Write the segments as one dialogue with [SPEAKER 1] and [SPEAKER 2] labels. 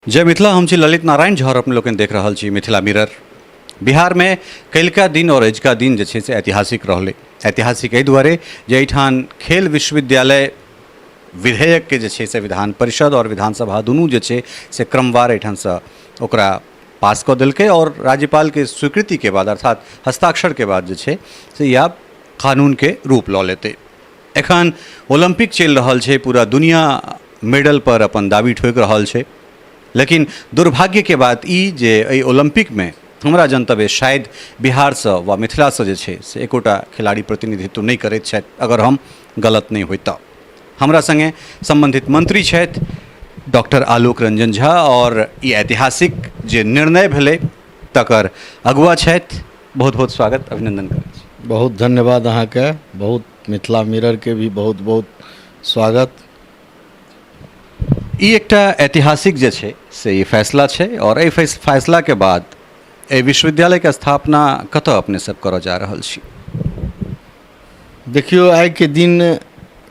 [SPEAKER 1] जय मिथिला। हम छी ललित नारायण झा और अपने लोकनि देख रहल छी मिथिला मिरर। बिहारमे काल्हिका दिन और अजुका दिन जे छै से ऐतिहासिक रहलै। ऐतिहासिक एहि दुआरे जे एहिठाम खेल विश्वविद्यालय विधेयकके जे छै से विधान परिषद और विधानसभा दुनू जे छै से क्रमवार एहिठामसँ ओकरा पास कऽ देलकै और राज्यपालके स्वीकृतिके बाद अर्थात हस्ताक्षरके बाद जे छै से ई आब कानूनके रूप लऽ लेतै। एखन ओलम्पिक चलि रहल छै, पूरा दुनिया मेडल पर अपन दाबी ठोकि रहल छै, लेकिन दुर्भाग्यके बात ई जे एहि ओलम्पिकमे हमरा जनतबे शायद बिहारसँ वा मिथिलासँ जे छै से एकोटा खिलाड़ी प्रतिनिधित्व नहि करैत छथि, अगर हम गलत नहि होइ तऽ। हमरा सङ्गे सम्बन्धित मंत्री छथि डॉक्टर आलोक रंजन झा और ई ऐतिहासिक जे निर्णय भेलै तकर अगुआ छथि। बहुत बहुत स्वागत, अभिनंदन करै छी।
[SPEAKER 2] बहुत धन्यवाद अहाँके, बहुत मिथिला मिररके भी बहुत बहुत स्वागत।
[SPEAKER 1] ई एकटा ऐतिहासिक जे छै से ई फैसला छै और एहि फैसलाके बाद एहि विश्वविद्यालयके स्थापना कतऽ अपने सब करऽ जा रहल छी?
[SPEAKER 2] देखियौ, आइके दिन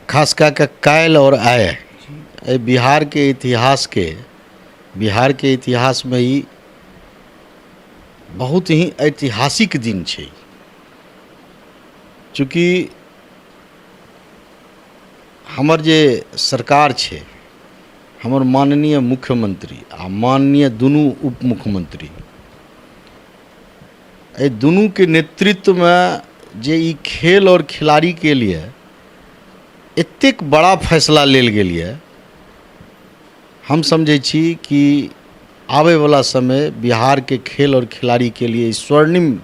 [SPEAKER 2] खास कए कऽ काल्हि और आइ एहि बिहारके इतिहासके, बिहारके इतिहासमे ई बहुत ही ऐतिहासिक दिन छै। चूँकि हमर जे सरकार छै, हमर माननीय मुख्यमंत्री आ माननीय दुनू उप मुख्यमंत्री, एहि दुनूके नेतृत्वमे जे ई खेल आओर खिलाड़ीके लिए एतेक बड़ा फैसला लेल गेल यऽ, हम समझै छी कि आबैवला समय बिहारके खेल आओर खिलाड़ीके लिए स्वर्णिम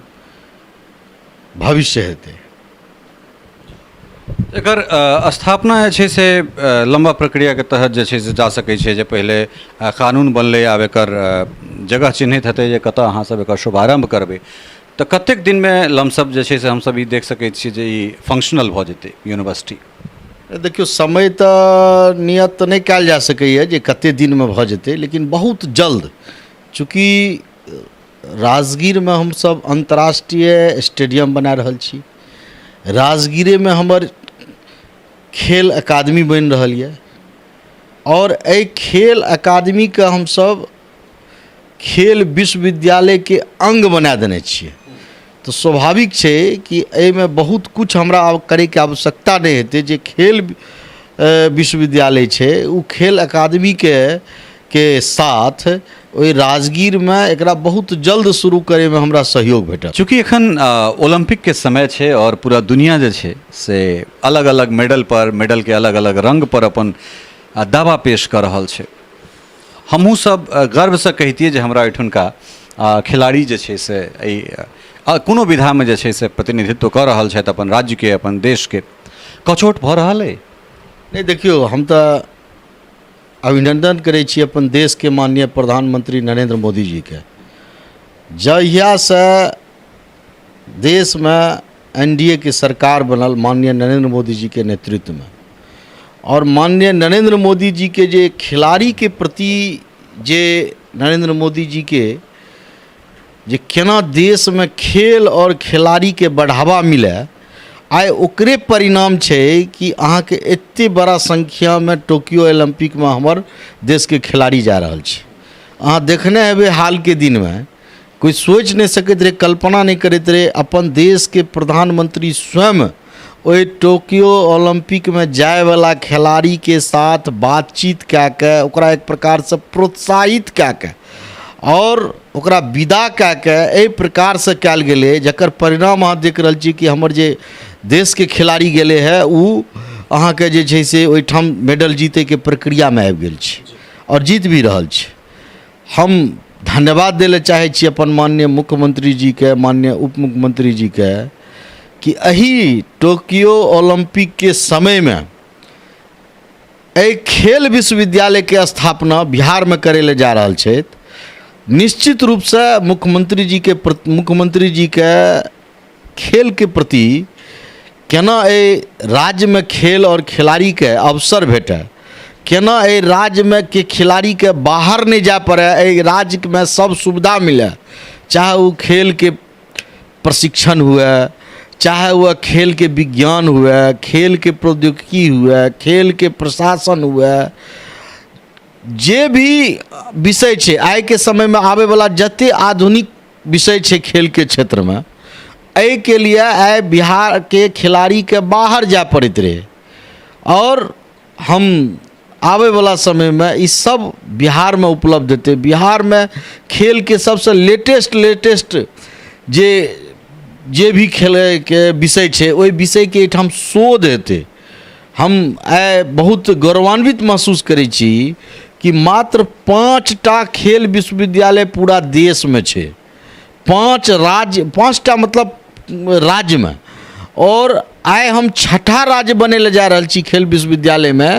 [SPEAKER 2] भविष्य हेतै।
[SPEAKER 1] एकर स्थापना जे छै से लम्बा प्रक्रियाके तहत जे छै से जा सकै छै, जे पहिले कानून बनलै, आब एकर जगह चिन्हित हेतै जे कतऽ अहाँसब एकर शुभारम्भ करबै, तऽ कतेक दिनमे लमसम जे छै से हमसब ई देख सकै छियै जे ई फंक्शनल भऽ जेतै यूनिवर्सिटी?
[SPEAKER 2] देखियौ, समय तऽ नियत तऽ नहि कयल जा सकैए जे कतेक दिनमे भऽ जेतै, लेकिन बहुत जल्द। चूँकि राजगीरमे हमसभ अन्तर्राष्ट्रीय स्टेडियम बना रहल छी, राजगीरेमे हमर खेल अकादमी बनि रहल यऽ आओर एहि खेल अकादमीके हमसभ खेल विश्वविद्यालयके अङ्ग बना देने छियै, तऽ स्वाभाविक छै कि एहिमे बहुत किछु हमरा आब करैके आवश्यकता नहि हेतै। जे खेल विश्वविद्यालय छै ओ खेल अकादमीके के साथ ओहि राजगीरमे एकरा बहुत जल्द शुरू करैमे हमरा सहयोग भेटत।
[SPEAKER 1] चूँकि एखन ओलम्पिकके समय छै आओर पूरा दुनिया जे छै से अलग अलग मेडल पर, मेडलके अलग अलग रङ्ग पर अपन दावा पेश कऽ रहल छै, हमहूँ सब गर्वसँ कहितियै जे हमरा एहिठुनका खिलाड़ी जे छै से एहि कोनो विधामे जे छै से प्रतिनिधित्व कऽ रहल छथि अपन राज्यके, अपन देशके। कचोट भऽ रहल अइ?
[SPEAKER 2] नहि, देखियौ, हम तऽ अभिनन्दन करै छी अपन देशके माननीय प्रधानमंत्री नरेंद्र मोदी जीके। जहियासँ देशमे एन डी ए के सरकार बनल माननीय नरेंद्र मोदी जीके नेतृत्वमे, आओर माननीय नरेंद्र मोदी जीके जे खिलाड़ीके प्रति जे नरेंद्र मोदी जीके जे केना देशमे खेल आओर खिलाड़ीके बढ़ावा मिलै, आइ ओकरे परिणाम छै कि अहाँके एते बड़ा संख्यामे टोक्यो ओलम्पिकमे हमर देशके खिलाड़ी जा रहल छै। अहाँ देखने हेबै हालके दिनमे कोइ सोचि नहि सकैत रहै, कल्पना नहि करैत रहै, अपन देशके प्रधानमंत्री स्वयं ओहि टोक्यो ओलम्पिकमे जायवला खेलाड़ीके साथ बातचीत कए कऽ ओकरा एक प्रकारसँ प्रोत्साहित कए कऽ आओर ओकरा विदा कए कऽ एहि प्रकारसँ कयल गेलै, जकर परिणाम अहाँ देख रहल छी कि हमर जे देशके खिलाड़ी गेलै हँ ओ अहाँके जे छै से ओहिठाम मेडल जीतैके प्रक्रियामे आबि गेल छै आओर जीत भी रहल छै। हम धन्यवाद दै लए चाहै छी अपन माननीय मुख्यमंत्री जीके, माननीय उप मुख्यमंत्री जीके कि एहि टोक्यो ओलम्पिकके समयमे एहि खेल विश्वविद्यालयके स्थापना बिहारमे करै लए जा रहल छथि। निश्चित रूपसँ मुख्यमंत्री जीके मुख्यमंत्री जीके खेलके प्रति केना एहि राज्यमे खेल आओर खिलाड़ीके अवसर भेटय, केना एहि राज्यमे के खिलाड़ीके बाहर नहि जाय पड़य, एहि राज्यमे सब सुविधा मिलय, चाहे ओ खेलके प्रशिक्षण हुए, चाहे वह खेलके विज्ञान हुए, खेलके प्रौद्योगिकी हुए, खेलके प्रशासन हुए, जे भी विषय छै आइके समयमे आबैवला जतेक आधुनिक विषय छै खेलके क्षेत्रमे, एहिके लिए आइ बिहारके खिलाड़ीके बाहर जाय पड़ैत रहै। आओर हम आबैवला समयमे ई सब बिहारमे उपलब्ध हेतै। बिहारमे खेलके सबसँ लेटेस्ट लेटेस्ट जे जे भी खेलैके विषय छै ओहि विषयके एहिठाम शोध हेतै। हम आइ बहुत गौरवान्वित महसूस करै छी कि मात्र 5टा खेल विश्वविद्यालय पूरा देशमे छै, 5 राज्य, 5टा मतलब राज्यमे। आओर आइ हम 6ठा राज्य बनै लए जा रहल छी खेल विश्वविद्यालयमे।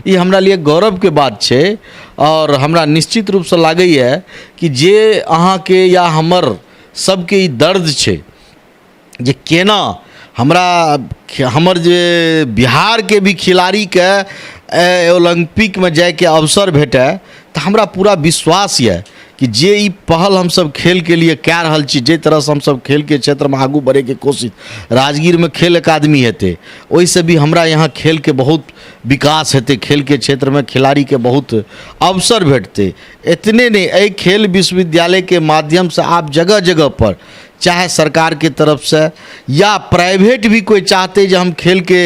[SPEAKER 2] ई हमरा लिए गौरवके बात छै। आओर हमरा निश्चित रूपसँ लागैए कि जे अहाँके या हमर सबके ई दर्द छै जे केना हमरा हमर जे बिहारके भी खिलाड़ीके ओलम्पिकमे जाइके अवसर भेटय, तऽ हमरा पूरा विश्वास यऽ कि जे ई पहल हमसभ खेलके लिए कए रहल छी, जाहि तरहसँ हमसभ खेलके क्षेत्रमे आगू बढ़ैके कोशिश, राजगीरमे खेल अकादमी हेतै, ओहिसँ भी हमरा यहाँ खेलके बहुत विकास हेतै, खेलके क्षेत्रमे खिलाड़ीके बहुत अवसर भेटतै। एतने नहि, एहि खेल विश्वविद्यालयके माध्यमसँ आब जगह जगहपर चाहे सरकारके तरफसँ या प्राइवेट भी कोइ चाहतै जे हम खेलके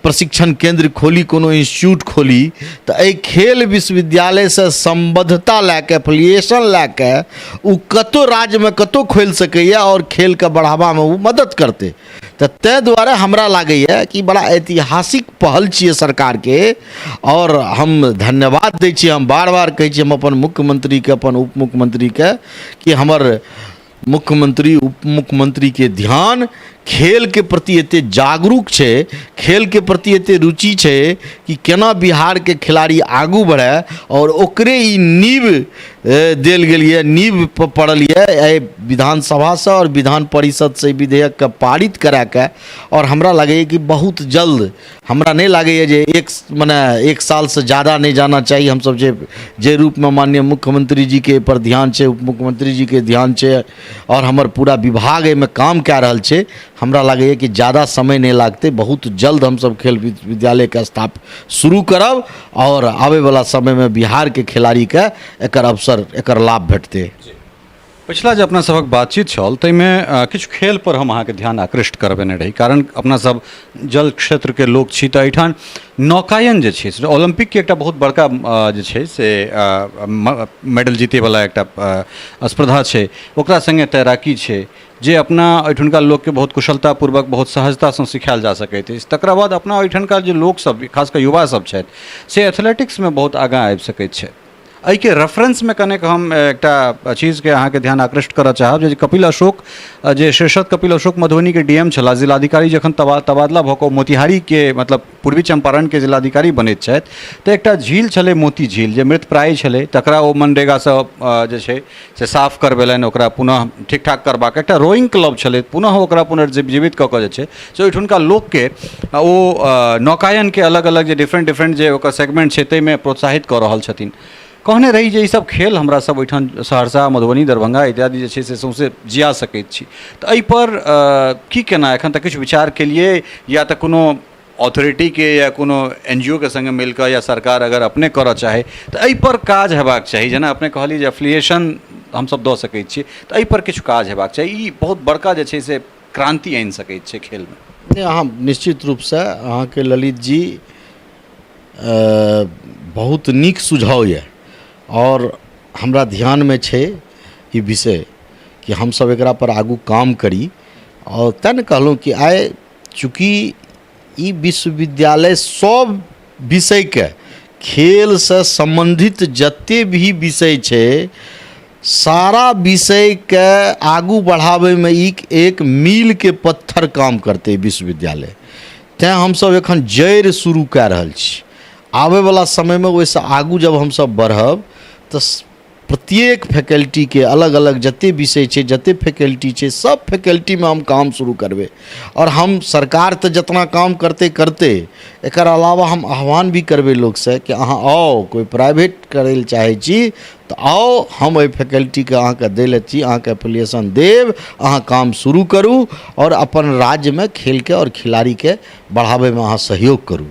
[SPEAKER 2] प्रशिक्षण केन्द्र खोली, कोनो इंस्टीट्यूट खोली, तऽ एहि खेल विश्वविद्यालयसँ सम्बद्धता लए कऽ, एफिलिएशन लए कऽ ओ कतहु राज्यमे कतहु खोलि सकैए आओर खेलके बढ़ावामे ओ मदति करतै। तऽ ताहि दुआरे हमरा लागैए कि बड़ा ऐतिहासिक पहल छियै सरकारके आओर हम धन्यवाद दै छियै। हम बार बार कहै छियै हम अपन मुख्यमंत्रीके, अपन उप मुख्यमंत्रीके कि हमर मुख्यमंत्री उप मुख्यमंत्रीके ध्यान खेलके प्रति एते जागरूक छै, खेलके प्रति एते रुचि छै कि केना बिहारके खिलाड़ी आगू बढ़ै आओर ओकरे ई नींव देल गेल यऽ, नींव पड़ल यऽ एहि विधानसभासँ आओर विधान परिषदसँ ई विधेयकके पारित कराके। आओर हमरा लागैए कि बहुत जल्द, हमरा नहि लागैए जे एक मने एक सालसँ ज्यादा नहि जाना चाही। हमसभ जे जे रूपमे माननीय मुख्यमंत्री जीके एहिपर ध्यान छै, उप मुख्यमंत्री जीके ध्यान छै आओर हमर पूरा विभाग एहिमे काम कए रहल छै, हमरा लागैए कि ज्यादा समय नहि लागतै, बहुत जल्द हमसभ खेल विद्यालयके स्थाप शुरू करब आओर आबैवला समयमे बिहारके खिलाड़ीके एकर अवसर, एकर लाभ भेटतै।
[SPEAKER 1] पछिला जे अपना सभक बातचीत छल ताहिमे किछु खेल पर हम अहाँके ध्यान आकृष्ट करबेने रही, कारण अपना सब जल क्षेत्रके लोक छी तऽ एहिठाम नौकायन जे छै से ओलम्पिकके एकटा बहुत बड़का जे छै से मेडल जीतैवला एकटा स्पर्धा छै, ओकरा सङ्गे तैराकी छै जे अपना एहिठुनका लोकके बहुत कुशलतापूर्वक बहुत सहजतासँ सिखायल जा सकैत अछि। तकरा बाद अपना एहिठुनका जे लोकसभ खास कऽ युवा सब छथि से एथलेटिक्समे बहुत आगाँ आबि सकैत छथि। एहिके रेफरेंसमे कनेक हम एकटा चीजके अहाँके ध्यान आकृष्ट करऽ चाहब जे कपिल अशोक जे शीर्षद कपिल अशोक मधुबनीके डी एम छलाह, जिलाधिकारी जखन तबादला भऽ कऽ मोतिहारीके मतलब पूर्वी चम्पारणके जिलाधिकारी बनैत छथि तऽ एकटा झील छलै मोती झील जे मृतप्राय छलै, तकरा ओ मनरेगासँ जे छै से साफ करबेलनि, ओकरा पुनः ठीक ठाक करबाक एकटा रोइंग क्लब छलै, पुनः ओकरा पुनर्जीवित कऽ कऽ जे छै से ओहिठुनका लोकके ओ नौकायनके अलग अलग जे डिफरेंट डिफरेंट जे ओकर सेगमेंट छै ताहिमे प्रोत्साहित कऽ रहल छथिन। कहने रही जे ईसभ खेल हमरा सब ओहिठाम सहरसा मधुबनी दरभंगा इत्यादि जे छै से सौँसे जिया सकैत छी, तऽ एहिपर की केना एखन तक किछु विचार केलियै या तऽ कोनो ऑथोरिटीके या कोनो एन जी ओ के सङ्गे मिलि कऽ या सरकार अगर अपने करऽ चाहै तऽ एहिपर काज हेबाक चाही। जेना अपने कहलियै जे एफिलिएशन हमसभ दऽ सकै छियै, तऽ एहिपर किछु काज हेबाक चाही। ई बहुत बड़का जे छै से क्रान्ति आनि सकैत छै खेलमे।
[SPEAKER 2] नहि, अहाँ निश्चित रूपसँ अहाँके ललित जी बहुत नीक सुझाव यऽ आओर हमरा ध्यानमे छै ई विषय कि हमसभ एकरा पर आगू काम करी। आओर तेँ ने कहलहुँ कि आइ चूँकि ई विश्वविद्यालय सब विषयके खेलसँ सम्बन्धित जते भी विषय छै सारा विषयके आगू बढ़ाबैमे ई एक मीलके पत्थर काम करतै विश्वविद्यालय। तेँ हमसभ एखन जड़ि शुरू कए रहल छी, आबैवला समयमे ओहिसँ आगू जब हमसभ बढ़ब तऽ प्रत्येक फैकल्टीके अलग अलग जते विषय छै, जते फैकल्टी छै, सब फैकल्टीमे हम काम शुरू करबै। आओर हम सरकार तऽ जितना काम करतै करतै, एकर अलावा हम आह्वान भी करबै लोकसँ कि अहाँ आउ, कोइ प्राइवेट करै लए चाहै छी तऽ आउ, हम एहि फैकल्टीके अहाँके दै लए छी, अहाँके एफिलिएशन देब, अहाँ काम शुरू करू आओर अपन राज्यमे खेलके आओर खिलाड़ीके बढ़ाबैमे अहाँ सहयोग करू।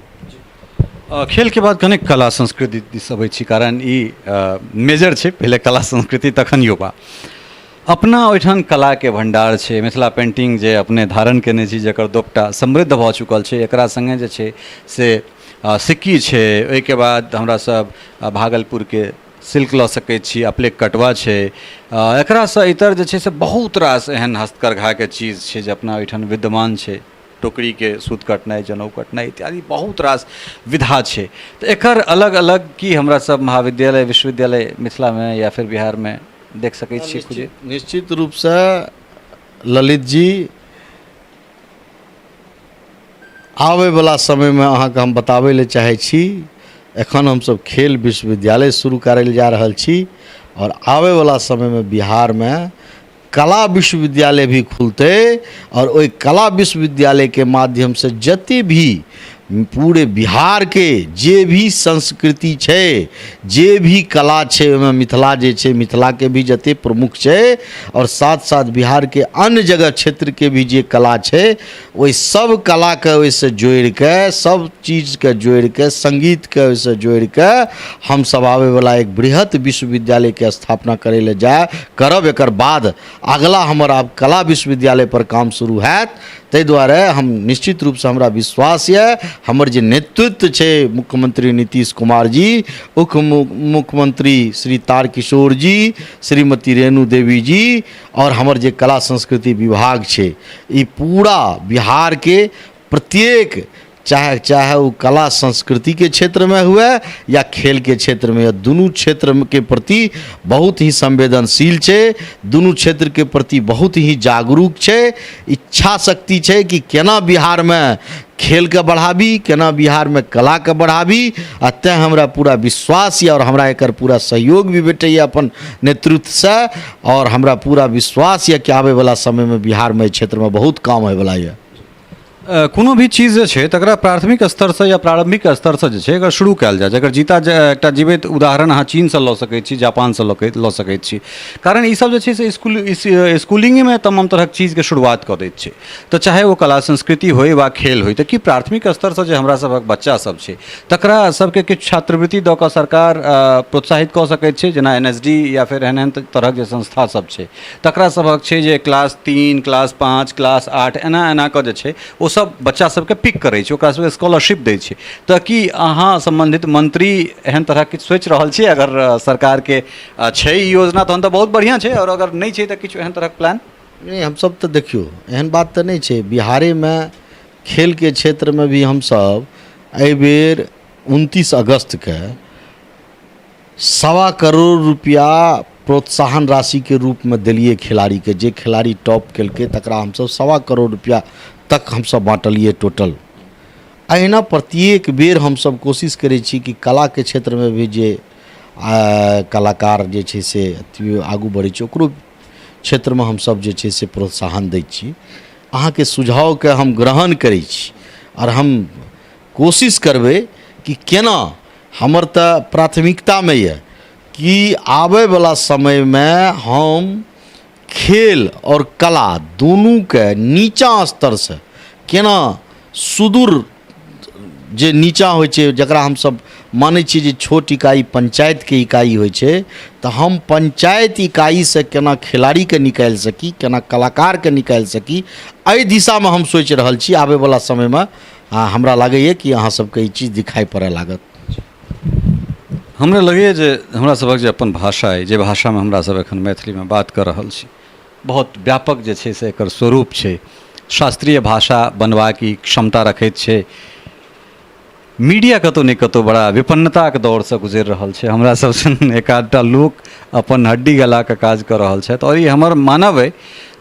[SPEAKER 1] खेलके बाद कनेक कला संस्कृति दिस अबै छी, कारण ई मेजर छै, पहिले कला संस्कृति तखन युवा। अपना ओहिठाम कलाके भण्डार छै, मिथिला पेन्टिंग जे अपने धारण केने छी जकर दोपटा समृद्ध भऽ चुकल छै, एकरा सङ्गे जे छै से सिक्की छै, ओहिके बाद हमरा सब भागलपुरके सिल्क लऽ सकै छी, अप्लेक कटवा छै, एकरासँ इतर जे छै से बहुत रास एहन हस्तकरघाके चीज छै जे अपना ओहिठाम विद्यमान छै। टोकरीके सूत कटनाइ, जनउ कटनाइ इत्यादि बहुत रास विधा छै। तऽ एकर अलग अलग की हमरा सब महाविद्यालय विश्वविद्यालय मिथिलामे या फिर बिहारमे देख सकै छियै खुजैत?
[SPEAKER 2] निश्चित रूपसँ ललित जी, आबैवला समयमे अहाँके हम बताबै लए चाहै छी, एखन हमसभ खेल विश्वविद्यालय शुरू करै लए जा रहल छी आओर आबैवला समयमे बिहारमे कला विश्वविद्यालय भी खुलतै आओर ओहि कला विश्वविद्यालयके माध्यमसँ जते भी पूरे बिहारके जे भी संस्कृति छै, जे भी कला छै, ओहिमे मिथिला जे छै, मिथिलाके भी जते प्रमुख छै आओर साथ साथ बिहारके अन्य जगह क्षेत्रके भी जे कला छै, ओहि सब कलाके ओहिसँ जोड़िके, सब चीजके जोड़िके, सङ्गीतके ओहिसँ जोड़िके हमसब आबैवला एक बृहत विश्वविद्यालयके स्थापना करै लए जा करब। एकर बाद अगला हमर आब कला विश्वविद्यालय पर काम शुरू हैत। ताहि दुआरे हम निश्चित रूपसँ हमरा विश्वास यऽ, हमर जे नेतृत्व छै मुख्यमंत्री नीतीश कुमार जी, उप मुख्यमंत्री श्री तारकिशोर जी, श्रीमती रेणु देवी जी आओर हमर जे कला संस्कृति विभाग छै, ई पूरा बिहारके प्रत्येक चाहे चाहे ओ कला संस्कृतिके क्षेत्रमे हुए या खेलके क्षेत्रमे या दुनू क्षेत्रके प्रति बहुत ही संवेदनशील छै, दुनू क्षेत्रके प्रति बहुत ही जागरूक छै। इच्छा शक्ति छै कि केना बिहारमे खेलके बढ़ाबी, केना बिहारमे कलाके बढ़ाबी। आ तेँ हमरा पूरा विश्वास यऽ आओर हमरा एकर पूरा सहयोग भी भेटैए अपन नेतृत्वसँ आओर हमरा पूरा विश्वास यऽ कि आबैवला समयमे बिहारमे एहि क्षेत्रमे बहुत काम होइवला यऽ।
[SPEAKER 1] कोनो भी चीज जे छै तकरा प्राथमिक स्तरसँ या प्रारम्भिक स्तरसँ जे छै अगर शुरू कयल जाय, जकर जीता एकटा जीवित उदाहरण अहाँ चीनसँ लऽ सकैत छी, जापानसँ लऽ सकैत छी, कारण ईसभ जे छै से स्कूलिंगेमे तमाम तरहक चीजके शुरुआत कऽ दैत छै। तऽ चाहे ओ कला संस्कृति होइ वा खेल होइ, तऽ की प्राथमिक स्तरसँ जे हमरा सभक बच्चा सब छै तकरा सबके किछु छात्रवृत्ति दऽ कऽ सरकार प्रोत्साहित कऽ सकैत छै, जेना एन एस डी या फेर एहन एहन तरहक जे संस्था सब छै तकरा सभक छै जे क्लास 3, क्लास 5, क्लास 8 एना एना कऽ जे छै ओ सब बच्चा सबके पिक करै छै, ओकरा सबके स्कॉलरशिप दै छै। तऽ की अहाँ सम्बन्धित मंत्री एहन तरहक किछु सोचि रहल छी? अगर सरकारके छै ई योजना तहन तऽ बहुत बढ़िआँ छै, आओर अगर नहि छै तऽ किछु एहन तरहक प्लान?
[SPEAKER 2] नहि, हमसब तऽ देखियौ एहन बात तऽ नहि छै। बिहारेमे खेलके क्षेत्रमे भी हमसब एहिबेर 29 अगस्तके 1.25 करोड़ रुपैआ प्रोत्साहन राशिके रूपमे देलियै खिलाड़ीके। जे खिलाड़ी टॉप केलकै तकरा हमसब 1.25 करोड़ रुपैआ तक हमसब बाँटलियै टोटल। अहिना प्रत्येक बेर हमसब कोशिश करै छी कि कलाके क्षेत्रमे भी जे कलाकार जे छै से अथी आगू बढ़ै छै, ओकरो क्षेत्रमे हमसब जे छै से प्रोत्साहन दै छी। अहाँके सुझावके हम ग्रहण करै छी आओर हम कोशिश करबै कि केना हमर तऽ प्राथमिकतामे यऽ कि आबैवला समयमे हम खेल आओर कला दुनूके नीचाँ स्तरसँ केना सुदूर जे नीचाँ होइ छै, जकरा हमसब मानै छियै जे छोट इकाइ पञ्चायतके इकाइ होइ छै, तऽ हम पञ्चायत इकाइसँ केना खिलाड़ीके निकालि सकी, केना कलाकारके निकालि सकी, एहि दिशामे हम सोचि रहल छी। आबैवला समयमे हमरा लागैए कि अहाँ सबके ई चीज दिखाइ पड़ऽ लागत।
[SPEAKER 1] हमरा लगैए जे हमरा सभक जे अपन भाषा अइ, जे भाषामे हमरा सब एखन मैथिलीमे बात कऽ रहल छी, बहुत व्यापक जे छै से एकर स्वरूप छै। शास्त्रीय भाषा बनबाक ई क्षमता रखैत छै। मीडिया कतहु ने कतहु बड़ा विपन्नताके दौरसँ गुजरि रहल छै। हमरा सब सन एक आधटा लोक अपन हड्डी गलाके काज कऽ रहल छथि आओर ई हमर मानब अइ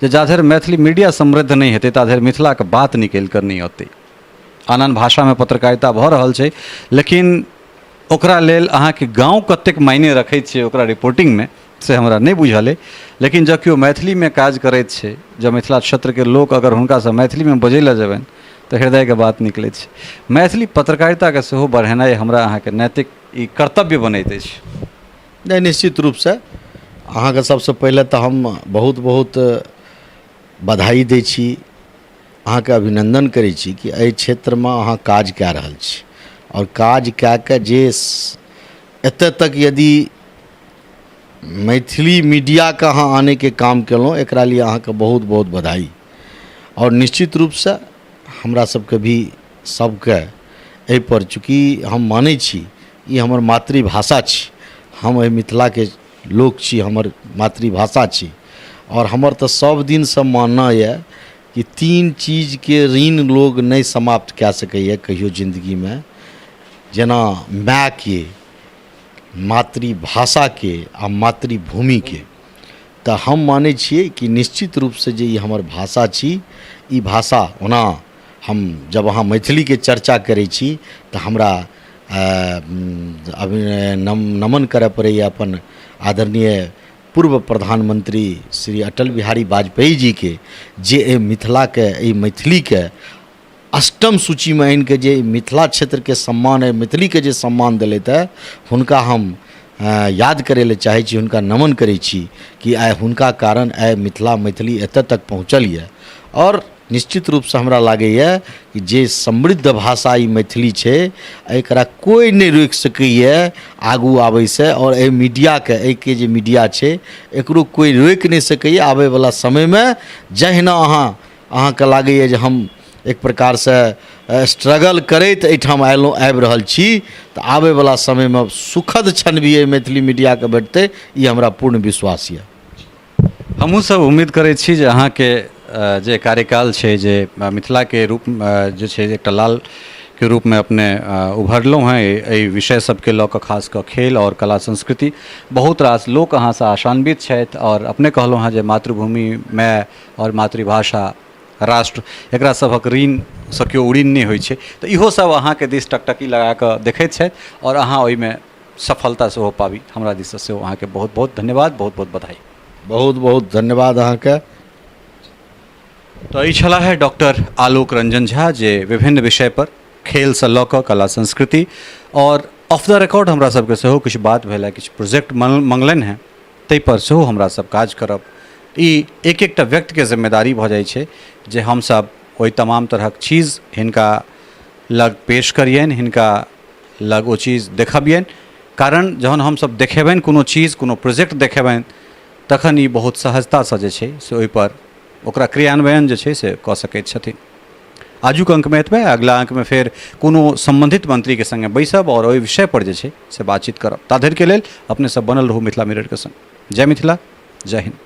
[SPEAKER 1] जे जाधरि मैथिली मीडिया समृद्ध नहि हेतै ताधरि मिथिलाके बात निकलि कऽ नहि अतै। आन आन भाषामे पत्रकारिता भऽ रहल छै, लेकिन ओकरा लेल अहाँके गाँव कतेक मायने रखैत छै ओकरा रिपोर्टिंगमे से हमरा नहि बुझल अइ, लेकिन जँ केओ मैथिलीमे काज करैत छै, जँ मिथिला क्षेत्रके लोक अगर हुनकासँ मैथिलीमे बजै लए जेबनि तऽ हृदयके बात निकलैत छै। मैथिली पत्रकारिताके सेहो बढ़ेनाइ हमरा अहाँके नैतिक ई कर्तव्य बनैत अछि।
[SPEAKER 2] नहि, निश्चित रूपसँ अहाँके सबसँ पहिले तऽ हम बहुत बहुत बधाई दै छी, अहाँके अभिनन्दन करै छी कि एहि क्षेत्रमे अहाँ काज कए रहल छी। आओर काज कए कऽ जे एतऽ तक यदि मैथिली मीडियाके अहाँ आनैके काम केलहुँ, एकरा लिए अहाँके बहुत बहुत बधाई। आओर निश्चित रूपसँ हमरा सबके भी सबके एहिपर, चूँकि हम मानै छी ई हमर मातृभाषा छी, हम एहि मिथिलाके लोक छी, हमर मातृभाषा छी। आओर हमर तऽ सब दिनसँ मानना यऽ कि तीन चीजके ऋण लोग नहि समाप्त कए सकैए कहियो जिन्दगीमे, जेना मायके, मातृभाषाके आ मातृभूमिके। तऽ हम मानै छियै कि निश्चित रूपसँ जे ई हमर भाषा छी, ई भाषा ओना हम जब अहाँ मैथिलीके चर्चा करै छी तऽ हमरा अभी नमन करऽ पड़ैए अपन आदरणीय पूर्व प्रधानमंत्री श्री अटल बिहारी वाजपेयी जीके, जे एहि मिथिलाके, एहि मैथिलीके अष्टम सूचीमे आनिके जे मिथिला क्षेत्रके सम्मान, एहि मैथिलीके जे सम्मान देलथि हँ, हुनका हम याद करै लए चाहै छी, हुनका नमन करै छी कि आइ हुनका कारण आइ मिथिला मैथिली एतऽ तक पहुँचल यऽ। आओर निश्चित रूपसँ हमरा लागैए कि जे समृद्ध भाषा ई मैथिली छै, एकरा कोइ नहि रोकि सकैए आगू आबैसँ। आओर एहि मीडियाके, एहिके जे मीडिया छै, एकरो कोइ रोकि नहि सकैए आबैवला समयमे। जहिना अहाँके लागैए जे हम एक प्रकारसँ स्ट्रगल करैत एहिठाम आयलहुँ, आबि रहल छी, तऽ आबैवला समयमे सुखद क्षण भी एहि मैथिली मीडियाके भेटतै, ई हमरा पूर्ण विश्वास यऽ।
[SPEAKER 1] हमहूँ सब उम्मीद करै छी जे अहाँके जे कार्यकाल छै, जे मिथिलाके रूप जे छै एकटा लालके रूपमे अपने उभरलहुँ हेँ एहि विषय सबके लऽ कऽ, खास कऽ खेल आओर कला संस्कृति, बहुत रास लोक अहाँसँ आशान्वित छथि। आओर अपने कहलहुँ हेँ जे मातृभूमि माय आओर मातृभाषा राष्ट्र, एकरा सभक ऋणसँ केओ उऋण नहि होइ छै, तऽ इहो सब अहाँके दिस टकटकी लगा कऽ देखैत छथि आओर अहाँ ओहिमे सफलता सेहो पाबी। हमरा दिससँ सेहो अहाँके बहुत बहुत धन्यवाद, बहुत बहुत बधाई।
[SPEAKER 2] बहुत बहुत धन्यवाद अहाँके।
[SPEAKER 1] तऽ ई छलाह है डॉक्टर आलोक रंजन झा, जे विभिन्न विषय पर खेलसँ लऽ कऽ कला संस्कृति आओर ऑफ the record हमरा सबके सेहो किछु बात भेल है, किछु प्रोजेक्ट मंगलनि हेँ, ताहिपर सेहो हमरा सब काज करब। ई एक एकटा व्यक्तिके जिम्मेदारी भऽ जाइ छै जे हमसब ओहि तमाम तरहक चीज हिनका लग पेश करियनि, हिनका लग ओ चीज देखबियनि। कारण जहन हमसब देखेबनि कोनो चीज, कोनो प्रोजेक्ट देखेबनि, तखन ई बहुत सहजतासँ जे छै से ओहिपर ओकरा क्रियान्वयन जे छै से कऽ सकैत छथिन। आजुक अङ्कमे एतबे। अगिला अङ्कमे फेर कोनो सम्बन्धित मन्त्रीके सङ्गे बैसब आओर ओहि विषयपर जे छै से बातचीत करब। ता धरिके लेल अपने सब बनल रहू मिथिला मिररके सङ्ग। जय मिथिला, जय हिन्द।